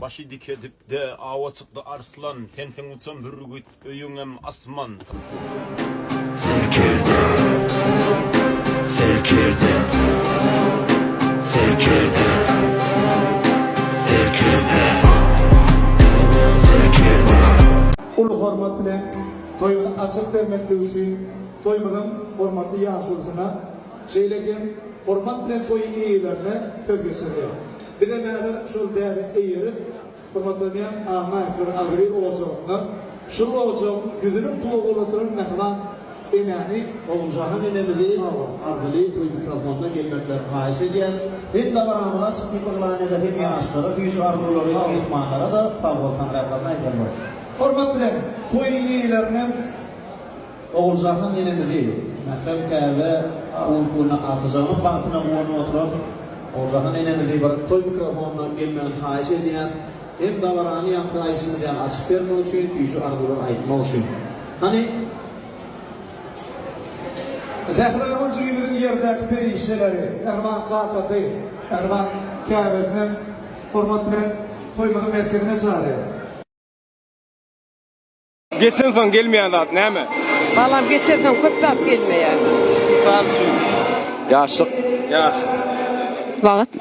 Başy dik edip-de, awa çykdy arslan, Sensiň uçan bürgüt, öýüňem asman. Serkerde Serkerde Serkerde Serkerde Serkerde Uly hormat bilen toýumyzy açyp bermeklik üçin toýumyzyň hormatly ýaşulusyna, şeýle hem hormat bilen toýuň eýelerine söz geçirilýär. Bizem häzir şol däbe eýerip, hormatlanýan Annaýewler agzybir ojagynda şol ojagyň ýüzüniň tugy bolup oturan mähriban enäni, Oguljahan enemizi arzyly toý mikrofonyna gelmeklerini haýyş edýäs. Hem dabaramyzy açyk diýip yglan eder, hem ýaşlara süýji arzuwlary, myhmanlara-da sag bol Taňryýalkasyn aýdarlar. Hormat bilen, toýuň eýelerinem. Oguljahan enemizi, mährem käbe unkuna agtyjagynyň bagtyna guwanyp oturan Oguljahan enemizi bir toý mikrofonyna gelmegini haýyş edýäs. Hem dabarany ýaňky aýdyşymyz ýaly açyp bermek üçin, süýji arzuwlar aýtmak üçin. Hany. Sähragül jigimiziň ýerdäki perişdeleri, mähriban kakasy, mähriban käbesinem hormat bilen toýumyzyň merkezine çagyrýas. Geçensoň gelmeýän zat näme? Balam geçensoň köp zat gelmeýär. Mysal üçin? Ýaşlyk. Ýaşlyk. Wagt.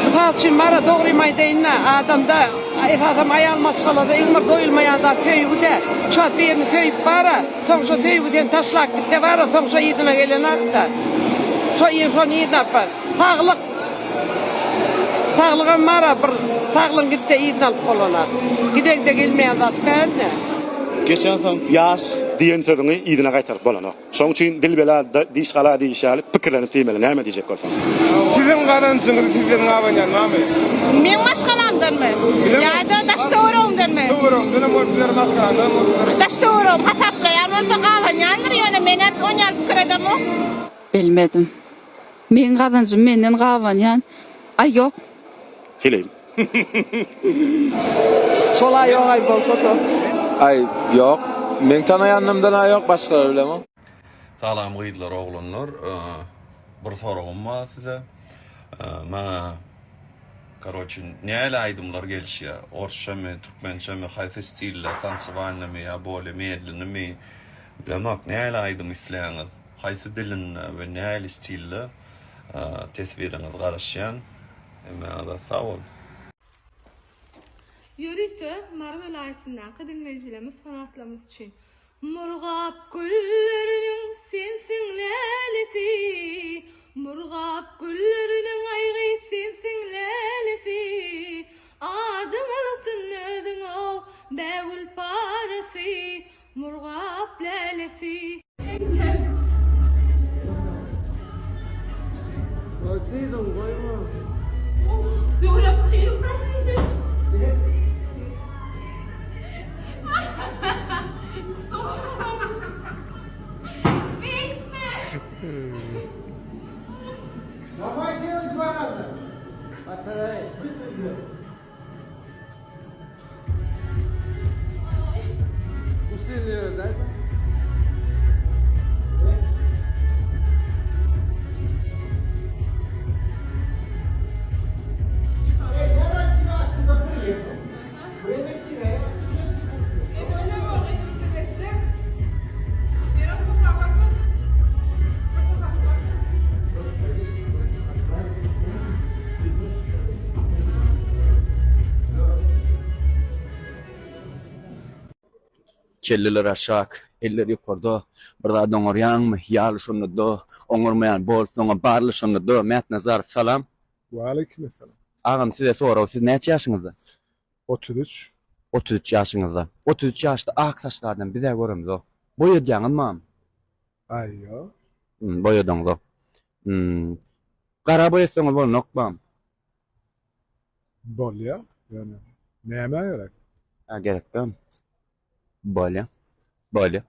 Mysal üçin bara dogrymy aýdaýynda adamda esasam aýal maşgalada iň bir doýulmaýan zat söýgüdä. Şu wagt birini söýüp bara soň şo söýgi seni taşlap gitse bara soň şo yzyna gelenakda. Şo şony yzyna alyp bar. Saglyk. Saglygam bar-a bir saglygyň gitse yzyna alyp bolanak. Gideňde gelmeýän zat däldi. Geçensoň ýaş diýen sözüňi yzyna gaýtaryp bolanok. Şoň üçin dil bela, diş gala diýişi ýaly pikirlenip diýmeli näme diýjek bolsaň. Siziň gazanjyňyzy sizden gabanýan barmy? Meň maşgalamdanmy? Ýa-da daş-töweregimdenmi? Töweregiňdenem bolup biler, maşgalaňdanam bolup biler. Daş-töweregim hasaplaýan bolsa gabanýandyr, ýöne men-ä on ýaly pikir edemok. Bilmedim. Meň gazanjym menden gabanýan. Aý ýok. Heleýim. Şol-a ýok-aý bolsa-da. Aý ýok. Meň tanaýanymdan-a ýok, başgalary bilemok. Salam gyzlar oglanlar bir soragym bar size maňa karoçi näli aýdymlar gelişýär orsçamy türkmençemi haýsy stilde tansiwalnymy ýa bolýa medlnymy bilemok näli aýdym isleýäňiz Haýsy dilinde we nähili stilde teswiriňiz garaşýan. Hemmäňize sag bol. Ýörite Mary welaýatyndaky diňleýjilerimiz fanatlarymyz üçin. Murgap gülleriniň sensiň lälesi, Murgap gülleriniň aýgy sensiň lälesi, Adyň altyn özüň-ow bägül parasy, Murgap lälesi. Kelleler aşak, eller ýokarda, Bir zat oňarýaňmy, ýaly şonda-da, Oňarmaýan bolsaňam, barly şonda-da, Mätnazarow, salam. Waleýkimessalam. Agam size sorag, siz näçe ýaşyňyzda? 33. 33 ýaşyňyzda. 33 ýaşda ak saçly adam biz-ä göremzok. Boýadýaňyzmy agam? Aý ýok. Boýadaňzok. Gara boýatsaňyz bolnokmam? Bolýa, ýöne nämä gerek? Hä gerekdämi? Bolýa. Bolýa.